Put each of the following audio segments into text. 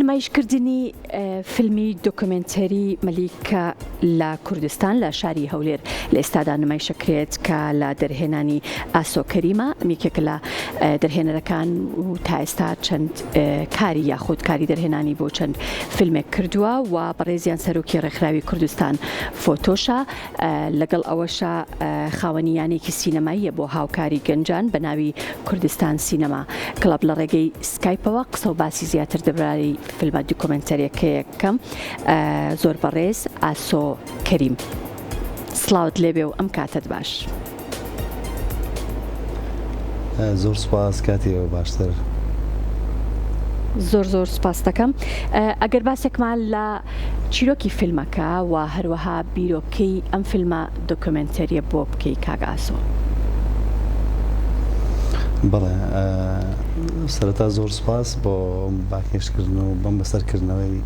نمایشکردنی فیلمی دۆکۆمێنتەری مەلیکە لە کوردستان لە شاری هەولێر لە ئێستادا نمایشەکرێت کە لە دەرهێنانی ئاسۆ کەریمە یەکێکە لە دەرهێنەرەکان و تا ئێستا چەند کاری یاخود کاری دەرهێنانی بۆ چەند فیلمێک کردووە و بەڕێزیان سەرۆکی ڕێکخراوی کوردستان فۆتۆشە لەگەڵ ئەوەشا خاوەنی یانەیەکی سینەماییە بۆ هاوکاری گەنجان بە ناوی کوردستان سینەما کڵەب. لە ڕێگەی سکایپەوە قسە و باسی زیاتر دەربارەی فیلمە دیکۆمێنتەریەکەیەکەم زۆر بەڕێز ئاسۆ کەریم. سڵاوت لێبێ و ئەم کاتەت باش. زۆر سوپاس کاتی ئێوە باشتر. زۆر زۆر سوپاست دەکەم. ئەگەر باسێکمان لە چیرۆکی فیلمەکە و هەروەها بیرۆکەی ئەم فیلمە دۆکۆمێنتەریە بۆ بکەی کاک ئاسۆ. بەڵێ سەرەتا زۆر سوپاس بۆ بانگهێشتکردن و بەم بەسەرکردنەوەی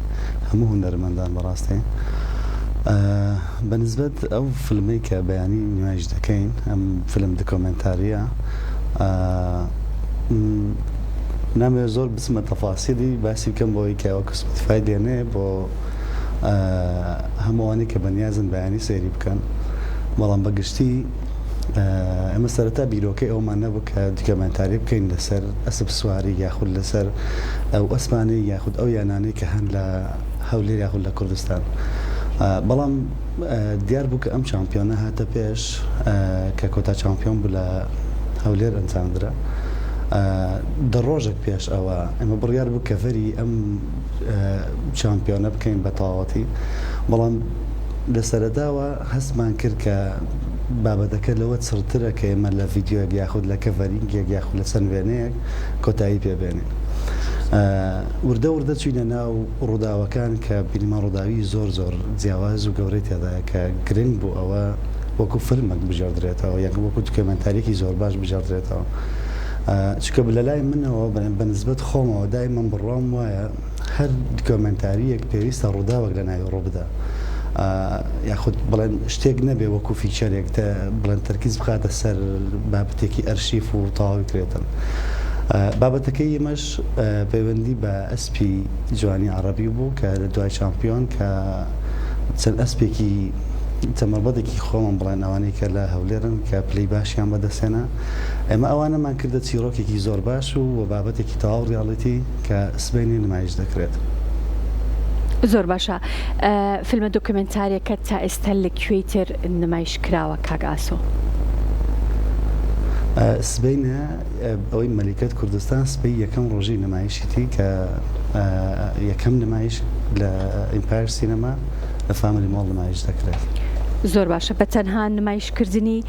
هەموو هونەرمەندان بەڕاستی بە نسبەت ئەو فیلمەی کە بەیانی نمایش دەکەین ئەم فیلم دکۆمێنتاریە نامەوێت زۆر بچمە تەفاسیلی باسی بکەم بۆی کە وەکو سپۆتیفای دێنێ بۆ هەموو ئەوانەی کە بەنیازن بەیانی سەیری بکەن بەڵام بە گشتی ئێمە سەرەتا بیرۆکەی ئەومان نەبوو کە دکۆمێنتاری بکەین لەسەر ئەسپ سواری یاخود لەسەر ئەو ئەسپانەی یاخود ئەو یانانەی کە هەن لە هەولێر یاخود لە کوردستان بەڵام دیار بوو کە ئەم چامپیۆنە هاتە پێش کە کۆتا چامپیۆن بوو لە هەولێر ئەنجامدرا دە ڕۆژێک پێش ئەوە ئێمە بڕیار بوو کەڤەری ئەم چامپیۆنە بکەین بە تەواوەتی بەڵام لە سەرەتاوە هەستمان کرد کە بابەتەکە لەوە چڕترە کە ئێمە لە ڤیدیۆیەک یاخود لە covering ێک یاخود لە چەند وێنەیەک کۆتایی پێبێنین وردە وردە چوینە ناو ڕووداوەکان کە بینیمان ڕووداوی زۆر زۆر جیاواز و گەورەی تێدایە کە گرنگ بوو ئەوە وەکو فیلمێک بگێڕدرێتەوە یان وەکو دکۆمێنتاریەکی زۆر باش بگێڕدرێتەوە چونکە لەلای منەوە بە نسبەت خۆمەوە دایمەن بڕوام وایە هەر دکۆمێنتاریەک پێویستە ڕووداوێک لە ناوی ڕووبدا یاخود بڵێن شتێک نەبێ وەکو feature ێک بڵێن تەرکیز بخاتە سەر بابەتێکی ئەرشیف و تەواوی کرێتن بابەتەکەی ئێمەش پەیوەندی بە ئەسپی جوانی عەڕەبی بوو کە لە دوای چامپیۆن کە چەند ئەسپێکی چەند مەڵبەدێکی خۆمان بڵێن ئەوانەی کە لە هەولێرن کە پلەی باشیان بەدەستهێنا ئێمە ئەوانەمان کردە چیڕۆکێکی زۆر باش و و بابەتێکی تەواو reality کە سبەینێ نمایش دەکرێت. زۆر باشە فیلمە دۆکیومێنتاریەکە تا ئێستا لە کوێی تر نمایش کراوە کاک ئاسۆ؟ سبەینێ ئەوەی مەلیکەت کوردستان سبەی یەکەم ڕۆژی نمایشیتی کە یەکەم نمایش لە ئیمپایر سینەما لە فاملی مۆڵ نمایش دەکرێت. زۆر باشە بە تەنها نمایشکردنی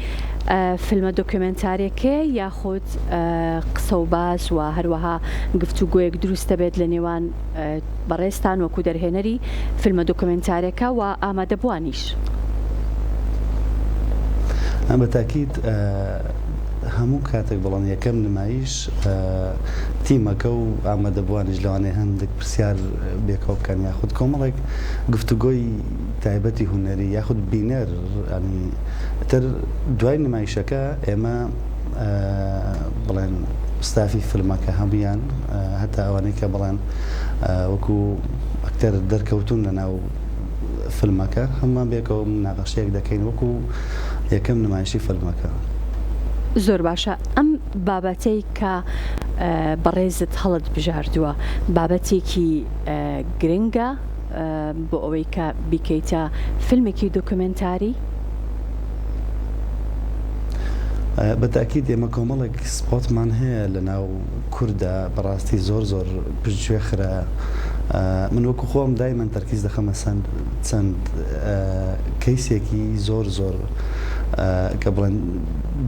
فیلمە دۆکیۆمێنتارێکەیە یاخود قسە و باس و هەروەها گفتوگۆیەک دروست دەبێت لە نێوان بەڕێزتان وەکو دەرهێنەری فیلمە دۆکۆمێنتارەکە و ئامادەبووانیش؟ بە تاکید هەموو کاتێک بەڵام یەکەم نمایش تیمەکە و ئامادەبووانیش لەوانەیە هەندێک پرسیار بێکەوە بکەن یاخود کۆمەڵێک گفتوگۆی تایبەتی هونەری یاخود بینەر ینی تر دوای نمایشەکە ئێمە بڵێن ستافی فیلمەکە هەموویان هەتا ئەوانەی کە بڵێن وەکو ئەکتەر دەرکەوتون لە ناو فیلمەکە هەمووان بێکەوە مناقەشەیەک دەکەین وەکو یەکەم نمایشی فیلمەکە. زۆر باشە ئەم بابەتەی کە بەڕێزت هەڵت بژاردووە بابەتێکی گرنگە بۆ ئەوەی کە بیکەیتە فیلمێکی دۆکۆمێنتاری؟ بە تاکید ئێمە کۆمەڵێک سپۆتمان هەیە لە ناو کوردە بەڕاستی زۆر زۆر پشتگوێ خرا من وەکو خۆم دایمەن تەرکیز دەخەمە سەند چەند کەیسێکی زۆر زۆر کە بڵێن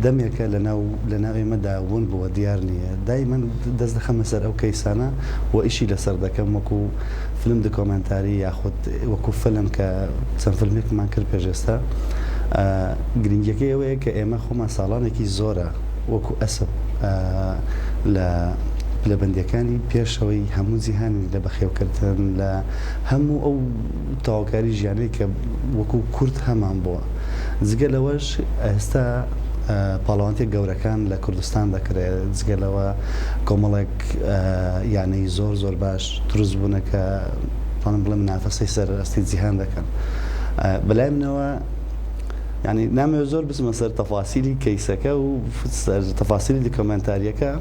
دەمێکە لەناو لەناو ئێمەدا ون بووە دیار نییە دایمەن دەست دەخەمە سەر ئەو کەیسانە و ئیشی لەسەر دەکەم وەکو فیلم دکۆمێنتاری یاخود وەکو فیلم کە چەند فیلمێکمان کرد پێش ئێستا گرنگیەکەی ئەوەیە کە ئێمە خۆمان ساڵانێکی زۆرە وەکو ئەسپ لە پلەبەندیەکانی پێشەوەی هەموو جیهانی لە بەخێوکردن لە هەموو ئەو تەواوکاری ژیانەی کە وەکو کورد هەمان بووە جگە لەوەش ئێستا. پاڵەوانتیە گەورەکان لە کوردستان دەکرێت، جگە لەوە کۆمەڵێک یانەی زۆر زۆر باش دروست بوونە کە توانم بڵێم منافەسەی سەر ئەستی جیهان دەکەن. بەلای منەوە یانی نامەوێت زۆر بچمە سەر تەفاسیلی کەیسەکە و سەر تەفاسیلی دیکۆمێنتاریەکە،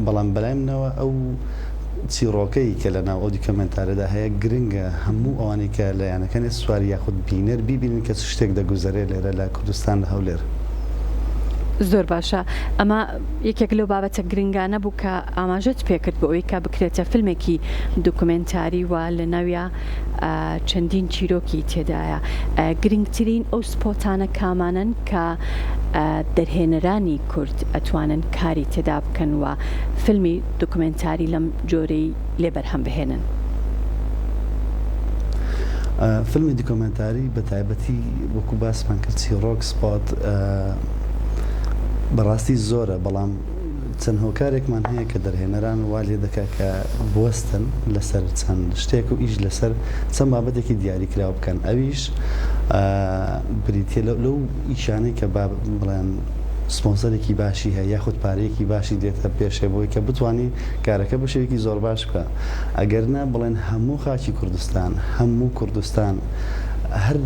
بەڵام بەلای منەوە ئەو چیڕۆکەی کە لە ناو ئەو دیکۆمێنتارەدا هەیە گرنگە هەموو ئەوانەی کە لە یانەکانی سواری یاخود بینەر بیبینن کە چ شتێک دەگوزەرێ لێرە لە کوردستان لە هەولێر. زۆر باشە ئەمە یەکێک لەو بابەتە گرنگانە بوو کە ئاماژەت پێکرد بۆ ئەوەی کە بکرێتە فیلمێکی دوکومێنتاری و لە ناویا چەندین چیرۆکی تێدایە گرنگترین ئەو سپۆتانە کامانەن کە دەرهێنەرانی کورد ئەتوانن کاری تێدا بکەن و فیلمی دوکومێنتاری لەم جۆرەی لێ بەرهەم بهێنن؟ فیلمی دیکۆمێنتاری بە تایبەتی وەکو باسمان کرد چیڕۆک spot بەڕاستی زۆرە بەڵام چەند هۆکارێکمان هەیە کە دەرهێنەران وا لێ دەکا کە بوەستن لەسەر چەند شتێک و ئیش لەسەر چەند بابەتێکی دیاریکراو بکەن ئەویش بریتیە لەو ئیشانەی کە با بڵێن سپۆنسەرێکی باشی هەیە یاخود پارەیەکی باشی دێتە پێشێ بۆی کە بتانی کارەکە بە شێوەیەکی زۆر باش بکە ئەگەر نا بڵێن هەموو خاکی کوردستان هەموو کوردستان هەر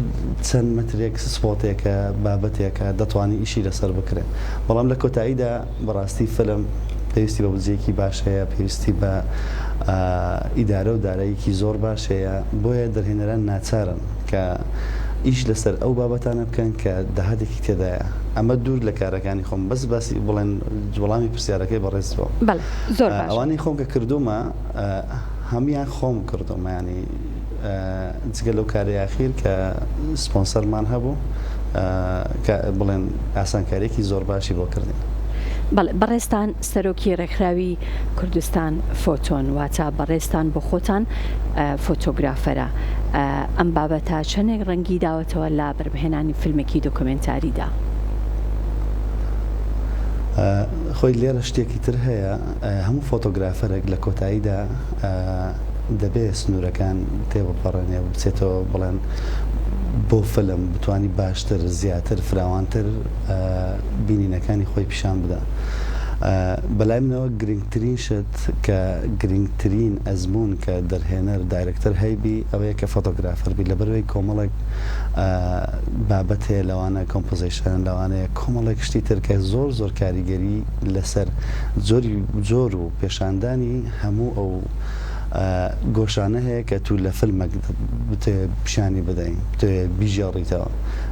چەند مەترێک سپۆتێکە بابەتێکە دەتوانی ئیشی لەسەر بکرێت بەڵام لە کۆتاییدا بەڕاستی فیلم پێویستی بە بودجەیەکی باش هەیە پێویستی بە ئیدارە و داراییکی زۆر باش هەیە بۆیە دەرهێنەران ناچارن کە ئیش لەسەر ئەو بابەتانە بکەن کە داهاتێکی تێدایە ئەمە دوور لە کارەکانی خۆم بەس باسی بڵێن وەڵامی پرسیارەکەی بەڕێز بۆ بەڵێ زۆر باشە. ئەوانەی خۆم کە کردوومە هەموویان خۆم کردوومە یانی جگە لەو کارەی ئاخیر کە سپۆنسەرمان هەبوو کە بڵێن ئاسانکاریەکی زۆر باشی بۆ کردین. بەڵێ بەڕێزتان سەرۆکی ڕێکخراوی کوردستان فۆتۆن واتە بەڕێزتان بۆ خۆتان فۆتۆگرافەرە ئەم بابەتە چەندێک ڕەنگی داوەتەوە لە بەرهەمهێنانی فیلمێکی دۆکۆمێنتاریدا؟ خۆی لێرە شتێکی تر هەیە هەموو فۆتۆگرافەرێک لە کۆتاییدا دەبێ سنوورەکان تێبپەڕێنێ و بچێتەوە بڵێن بۆ فیلم بتانی باشتر زیاتر فراوانتر بینینەکانی خۆی پیشان بدا. بەلای منەوە گرنگترین شت کە گرنگترین ئەزموون کە دەرهێنەر director هەیبی ئەوەیە کە photographer بی لەبەرئەوەی کۆمەڵێک بابەت هەیە لەوانە composition لەوانەیە کۆمەڵێک شتی تر کە زۆر زۆر کاریگەری لەسەر جۆری جۆر و پێشاندانی هەموو ئەو گۆشانە هەیە کە تو لە فیلمەک بتەوێ پیشانی بدەی بتەوێ بیگێڕیتەوە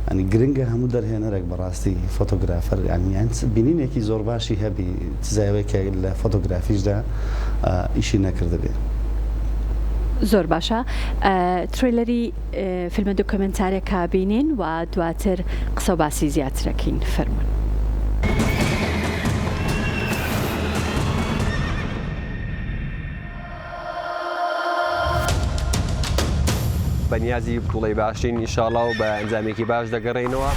یانی گرنگە هەموو دەرهێنەرێک بەڕاستی photographer یانی یان بینینێکی زۆر باشی هەبی سزای ئەوەی کە لە فۆتۆگرافیشدا ئیشی نەکردبێ. زۆر باشە trailer ی فیلمە دۆکۆمێنتارێکە بینین و دواتر قسە و باسی زیاترەکەین فەرموون. بەنیازی بتوڵەی باشین ئیشاڵا و بە ئەنجامێکی باش دەگەڕێینەوە.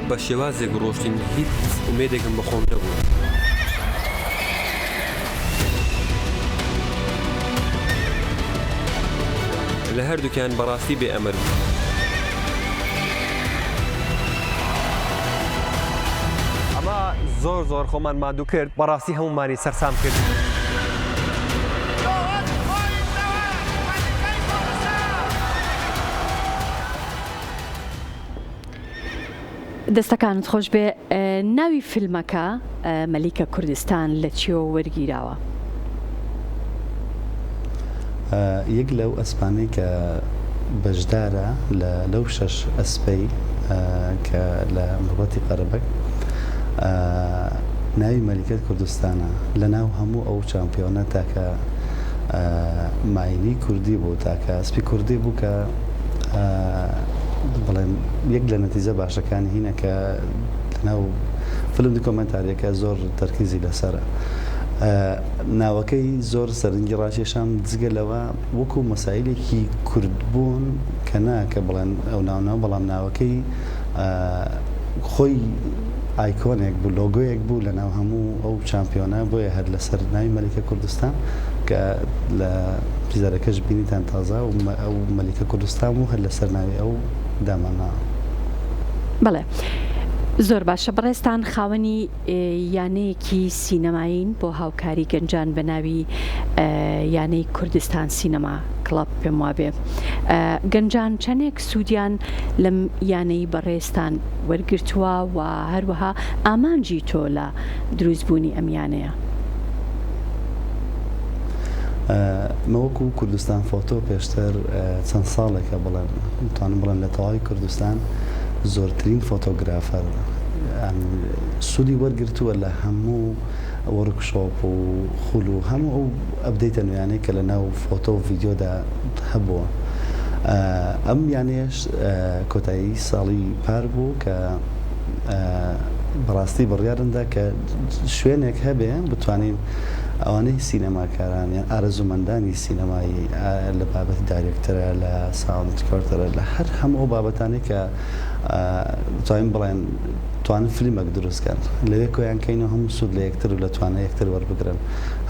بە شێوازێک ڕۆشتین هیچ ئومێدێکم بە خۆم نەبوو. لە هەردووکیان بەڕاستی بێ ئەمر بوو. ئەمە زۆر زۆر خۆمان ماندوو کرد بەڕاستی هەموومانی سەرسام کرد. دەستەکانت خۆش بێ ناوی فیلمەکە مەلیکە کوردستان لە چیەوە وەرگیراوە؟ یەک لەو ئەسپانەی کە بەشدارە لە لەو شەش ئەسپەی کە لە مەڵبەتی قەرەبەگ ناوی مەلیکەت کوردستانە لە ناو هەموو ئەو چامپیۆنە تاکە ماینی کوردی بوو تاکە ئەسپی کوردی بوو کە بڵێن یەک لە نەتیجە باشەکانی هینە کە لەناو فیلم دیکۆمێنتاریەکە زۆر تەرکیزی لەسەرە. ناوەکەی زۆر سەرنجی ڕاکێشام جگە لەوە وەکو مەسایلێکی کوردبوون کە نا کە بڵێن ئەو ناوناو بەڵام ناوەکەی خۆی ئایکۆنێک بوو لۆگۆیەک بوو لە ناو هەموو ئەو چامپیۆنە بۆیە هەر لەسەر ناوی مەلیکە کوردستان کە لە teaser ەکەش بینیتان تازە ئەو مەلیکە کوردستان بوو هەر لەسەر ناوی ئەو دامانناوە. بەڵێ زۆر باشە بەڕێزتان خاوەنی یانەیەکی سینەمایین بۆ هاوکاری گەنجان بە ناوی یانەی کوردستان سینەما کڵەب پێم وابێ گەنجان چەندێک سوودیان لەم یانەی بەڕێزتان وەرگرتووە و هەروەها ئامانجی تۆ لە دروستبوونی ئەم یانەیە؟ ئمە وەکو کوردستان فۆتۆ پێشتر چەند ساڵێکە بڵێم توانم بڵێم لە تەواوی کوردستان زۆرترین فۆتۆگرافەر سوودی وەرگرتووە لە هەموو وۆرکشۆپ و خول و هەموو ئەو update ە نوێیانەی کە لە ناو فۆتۆ و ڤیدیۆدا هەبووە. ئەم یانەیەش کۆتایی ساڵی پار بوو کە بەڕاستی بڕیارمدا کە شوێنێک هەبێ بتوانین ئەوانەی سینەماکاران یان ئارەزوومەندانی سینەمایی لە بابەتی director ە لە sound recorder ە لە هەر هەموو ئەو بابەتانەی کە دەتوانین بڵێن توانن فیلمێک دروست کەن لەوێ کۆیان کەین و هەموو سوود لە یەکتر و لە توانای یەکتر وەربگرن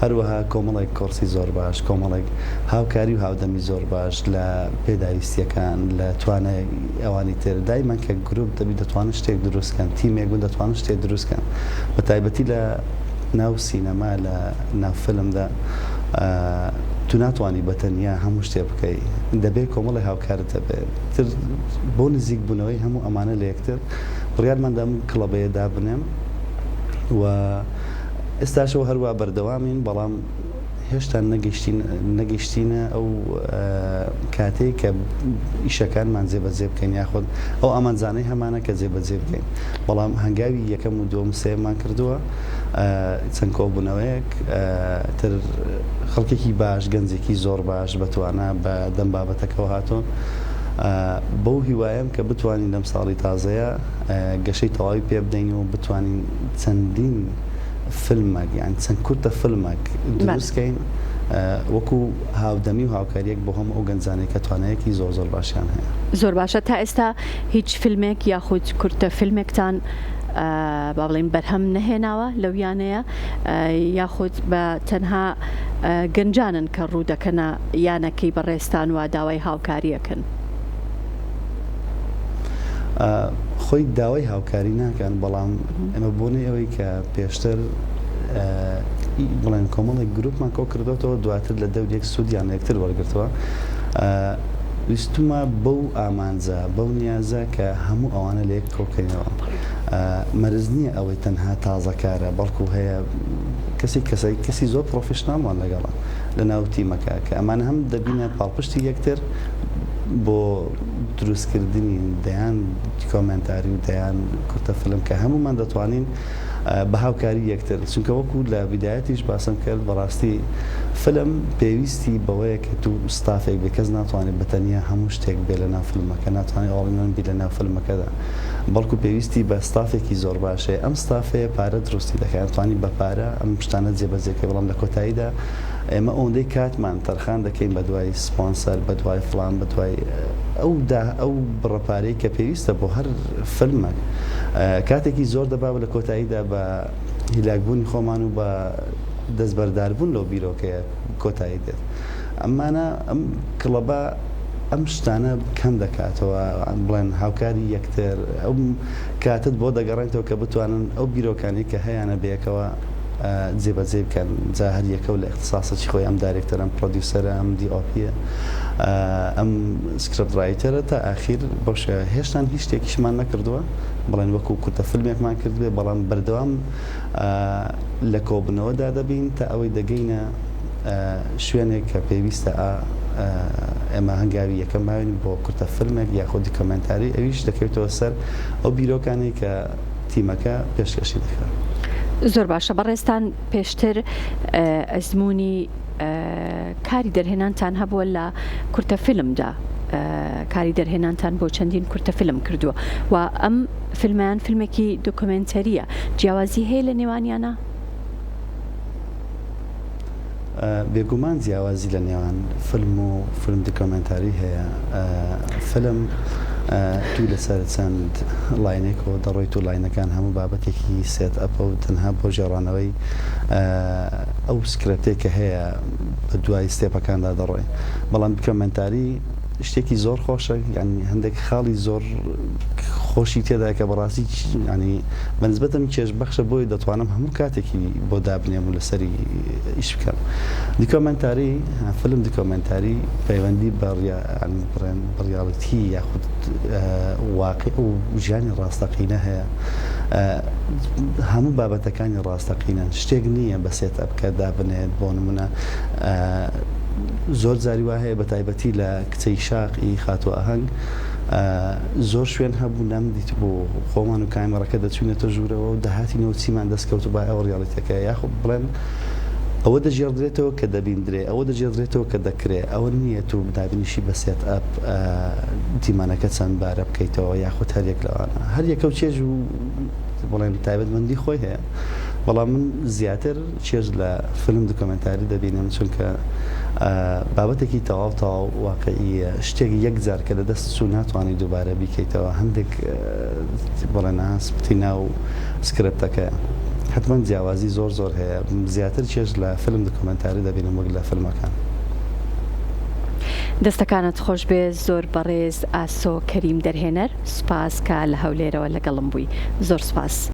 هەروەها کۆمەڵێک کۆرسی زۆر باش کۆمەڵێک هاوکاری و هاودەمی زۆر باش لە پێداویستیەکان لە توانای ئەوانی تر دایمەن کە گروپ دەبی دەتوانن شتێک دروست کەن تیمێک بن دەتوانن شتێک دروست کەن بە تایبەتی لە ناو سینەما لە ناو فیلمدا تو ناتوانی بە تەنیا هەموو شتێ بکەی دەبێ کۆمەڵی هاوکارت هەبێ تر بۆ نزیک بوونەوەی هەموو ئەمانە لە یەکتر بڕیارمان دا ئەم کڵەبەیە دابنێم و ئێستاشەوە هەروا بەردەوامین بەڵام هێشتا نەگەیشتین نەگەیشتینە ئەو کاتەی کە ئیشەکانمان جێبەجێ بکەین یاخود ئەو ئامانجانەی هەمانە کە جێبەجێ بکەین بەڵام هەنگاوی یەکەم و دووەم و سێیەممان کردووە چەند کۆبوونەوەیەک تر خەڵکێکی باش گەنجێکی زۆر باش بەتوانا بە دەم بابەتەکەەوە هاتوون بەو هیوایەم کە بتوانین لەم ساڵی تازەیە گەشەی تەواوی پێ بدەین و بتوانین چەندین فیلمەک یان چەند کورتە فیلمەک دروست کەین وەکو هاودەمی و هاوکاریەک بۆ هەموو ئەو گەنجانەی کە توانایەکی زۆر زۆر باشیان هەیە. زۆر باشە تا ئێستا هیچ فیلمێک یاخود کورتە فیلمێکتان با بڵێین بەرهەم نەهێناوە لەو یانەیە یاخود بە تەنها گەنجانن کە ڕوو دەکەنە یانەکەی بەڕێزتان و داوای هاوکاریەکەن؟ خۆی داوای هاوکاری ناکەن بەڵام ئێمە بۆنەی ئەوەی کە پێشتر بڵێن کۆمەڵێک گروپمان کۆ کردوێتەوە دواتر لە دەور یەک سوودیان یەکتر وەرگرتووە ویستمە بەو ئامانجە بەو نیازە کە هەموو ئەوانە لە یەک کۆکەینەوە مەرز نییە ئەوەی تەنها تازەکارە بەڵکو هەیە کەسی کەسای کەسی زۆر professional مان لەگەڵە لە ناو تیمەکە کە ئەمان هەم دەبینە پاڵپشتی یەکتر بۆ دروستکردنی دەیان دیکۆمێنتاری و دەیان کورتە فیلم کە هەموومان دەتوانین بە هاوکاری یەکتر چونکە وەکو لە بیدایەتیش باسم کرد بەڕاستی فیلم پێویستی بەوەیە کە تو ستافێک بێ کەس ناتوانێت بە تەنیا هەموو شتێک بێ لە ناو فیلمەکە ناتوانێت all in one بی لە ناو فیلمەکەدا بەڵکو پێویستی بە ستافێکی زۆر باش هەیە ئەم ستافەیە پارە دروستی دەکات توانی بە پارە ئەم شتانە جێبەجێکەی بەڵام لە کۆتاییدا ئێمە ئەوەندەی کاتمان تەرخان دەکەین بە دوای سپۆنسەر بە دوای فڵان بە دوای ئەو دا ئەو بڕە پارەی کە پێویستە بۆ هەر فیلمەک کاتێکی زۆر دەبا و لە کۆتاییدا بە هیلاکبوونی خۆمان و بە دەستبەرداربوون لەو بیرۆکەیە کۆتایی دێت ئەمانە ئەم کڵەبە ئەم شتانە کەم دەکاتەوە بڵێن هاوکاری یەکتر ئەو کاتت بۆ دەگەڕێنەوە کە بتوانن ئەو بیرۆکانی کە هەیانە بەیەکەوە جێبەجێی بکەن جا هەر یەکەو لە ئیختیساسەکی خۆی ئەم director ە ئەم producer ە ئەم DOP یە ئەم script writer ە تا ئاخیر بەو شێوە هێشتان هیچ شتێکیشمان نەکردووە بڵێن وەکو کورتە فیلمێکمان کردبێ بەڵام بەردەوام لە کۆبوونەوەدا دەبین تا ئەوەی دەگەینە شوێنێک کە پێویستە ئێمە هەنگاوی یەکەم باوین بۆ کورتە فیلمێک یاخود دیکۆمێنتاری ئەویش دەکەوێتەوە سەر ئەو بیرۆکانەی کە تیمەکە پێشکەشی دەکات. زۆر باشە بەڕێزتان پێشتر ئەزموونی کاری دەرهێنانتان هەبووە لە کورتە فیلمدا کاری دەرهێنانتان بۆ چەندین کورتە فیلم کردووە و ئەم فیلمیان فیلمێکی دۆکۆمێنتەریە جیاوازی هەیە لە نێوانیانە؟ بێگومان جیاوازی لە نێوان فیلم و فیلم دیکۆمێنتاری هەیە. فیلم تو لەسەر چەند line ێکەوە دەڕۆیت و line ەکان هەموو بابەتێکی set up ە و تەنها بۆ گێڕانەوەی ئەو script ێک کە هەیە بە دوای step ەکاندا دەڕۆی. بەڵام دیکۆمێنتاری. شتێکی زۆر خۆشە یانی هەندێک خاڵی زۆر خۆشی تێدا کە بەڕاستی ینی بەنسبەتم چێژ بەخشە بۆی دەتوانم هەموو کاتێکی بۆ دابنێم و لەسەری ئیش بکەم. دیکۆمێنتاری فیلم دیکۆمێنتاری پەیوەندی بە reality یاخود واقع و ژیانی ڕاستەقینە هەیە. هەموو بابەتەکانی ڕاستەقینەن شتێک نییە بە setup کە دابنێت بۆ نمونە زۆر جاری وا هەیە بە تایبەتی لە کچەی شاخ ی خاتوو ئاهەنگ زۆر شوێن هەبوو نەمدیتبوو خۆمان و کامێڕەکە دەچوینەتە ژوورەوە و دەهاتینەوە چیمان دەست کەوتبا ئەوە reality ەکەیە یاخود بڵێن ئەوە دەگێڕدرێتەوە کە دەبیندرێ ئەوە دەگێڕدرێتەوە کە دەکرێ ئەوە نییە تو دابنیشی بە setup دیمەنەکە چەند بارە بکەیتەوە یاخود هەر یەک لەوانە هەر یەکە و چێژ و بڵێن تایبەتمەندی خۆی هەیە بەڵام من زیاتر چێژ لە فیلم دکۆمێنتاری دەبینم چونکە بابەتێکی تەواو تەواو واقعیە شتێک یەک جار کە لە دەست چوو ناتوانانی دووبارە بیکەیتەوە هەندێک بڵێن سپتی ناو سکرپتەکەیە حتمما جیاوازی زۆر زۆر هەیە زیاتر چێژ لە فیلم دکۆمێنتاری دەبینم وەک لە فیلمەکان. دەستەکانت خۆشبێ زۆر بەڕێز ئاسۆ کەریم دەرهێنەر سوپاس کە لە هەولێرەوە لەگەڵم بووی زۆر سوپاس.